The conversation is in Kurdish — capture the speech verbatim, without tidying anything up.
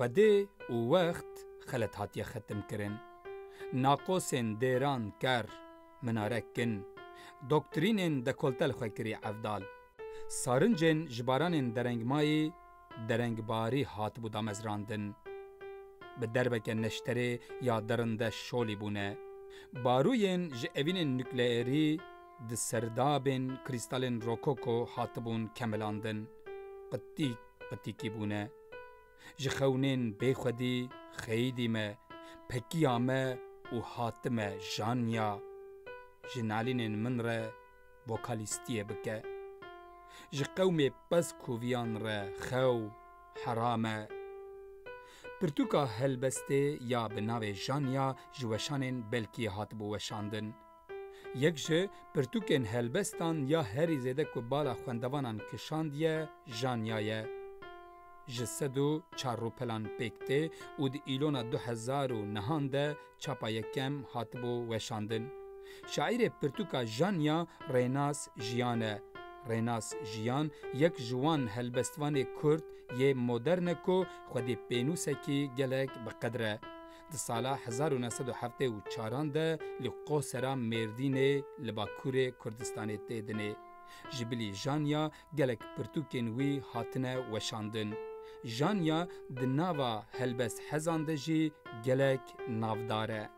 Xwedê û wext xelet hatiye xetimkirin. Naqosên dêran ker, minare kin, doktrînên dekolte li xwe kirî evdal. Sarincên ji baranên derengmayî derengbarî hatibû damezrandin. Bi derbeke neşterê ya derinde şolî bûne. Barûyên ji evînên nukleerî di serdabên krîstalên rokoko hatibûn kemilandin. Qitîk qitîkî bûne. Ji xewnên bêxwedî xeyîdî me, pekiya me û hatime janya. Ji nalînên min re vokalîstiyê bike. Ji qewmê pez koviyan re xew heram e. Pirtûka helbestê ya bi navê Janya ji weşanên Belkiyê hatibû weşandin. Yek ji pirtûkên helbestan ya herî zêde ku bala xwendevanan kişandiye, Janya ye. Ji sed û çar rûpelan pêk tê û di îlona du hezar û nehan de çapa yekem hatibû weşandin. Şaîrê pirtûka Janya Rênas Jiyan e. Rênas Jiyan yek ji wan helbestvanê kurd yê modern e ku xwedî pênûsekî gelek bi qedr e. Di sala hezar û neh sed û heftê û çaran de li Qosera Mêrdînê li Bakurê Kurdistanê tê dinê. Ji bilî Janya gelek pirtûkên wî hatine weşandin. Janya di nava helbesthezan de jî gelek navdar e.